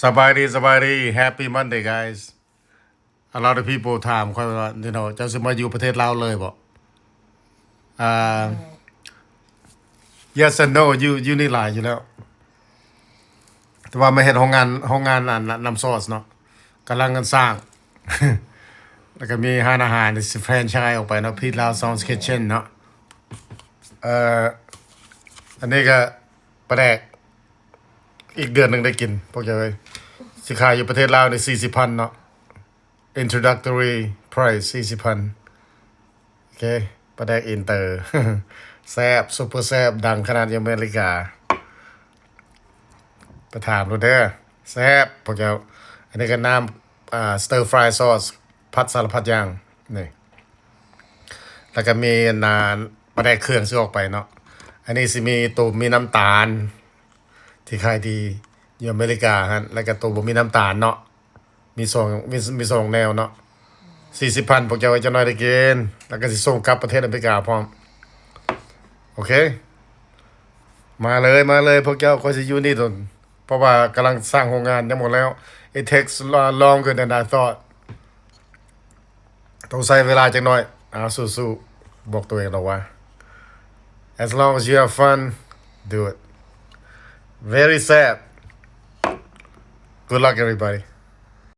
ສະບາຍດີ ສະບາຍດີ Happy Monday, guys. A lot of people ຖາມຂ້ອຍວ່າ you know ເຈົ້າຊິມາຢູ່ປະເທດລາວເລີຍບໍ່? ອ່າ Yes and no. ຢູ່ ຢູ່ນີ້ຫຼາຍຢູ່ແລ້ວ ແຕ່ວ່າມາເຮັດໂຮງງານ ໂຮງງານອັນນ້ຳຊອສເນາະ ກຳລັງສ້າງ ແລ້ວກໍມີຮ້ານອາຫານທີ່ຊິ franchise ອອກໄປເນາະ Pete Lao Sounds Kitchen ເນາະ. ເອີ ອັນນີ້ກໍປາແດກ ອີກເດືອນໜຶ່ງໄດ້ກິນ ພວກເຈົ້າເອີຍ. ຊິຂາຍຢູ່ປະເທດລາວນີ້ສີ່ສິບພັນເນາະ introductory price ສີ່ສິບພັນ. ໂອເຄ ປາແດກອິນເຕີ ແຊບ super ແຊບ ດັງຂະໜາດຢູ່ອາເມລິກາ ໄປຖາມໂລດເດີ ແຊບພວກເຈົ້າ. ອັນນີ້ກໍນ້ຳ ອ່າ stir fry sauce ຜັດສາລະພັດຢ່າງນີ້ ແລ້ວກໍມີອັນນັ້ນ ປາແດກເຄື່ອງຊິອອກໄປເນາະ. ອັນນີ້ຊິມີໂຕມີນ້ຳຕານ ທີ່ຂາຍດີຢູ່ອາເມລິກາຫັ້ນ ແລ້ວກໍໂຕບໍ່ມີນ້ຳຕານເນາະ. ມີສອງ ມີ ມີສອງແນວເນາະ. ສີ່ສິບພັນ ພວກເຈົ້າ ຈັກໜ້ອຍໄດ້ກິນ ແລ້ວກໍຊິສົ່ງກັບປະເທດອາເມລິກາພ້ອມ. ໂອເຄ ມາເລີຍ ມາເລີຍພວກເຈົ້າ ຂ້ອຍຊິຢູ່ນີ້ດົນ ເພາະວ່າກຳລັງສ້າງໂຮງງານ ຍັງບໍ່ແລ້ວ. It takes lo- longer than I thought. ຕ້ອງໃຊ້ເວລາຈັກໜ້ອຍ. ເອົາ ສູ້ໆ ບອກຕົວເອງດອກວ່າ as long as you have fun, do it. Very sad. Good luck, everybody.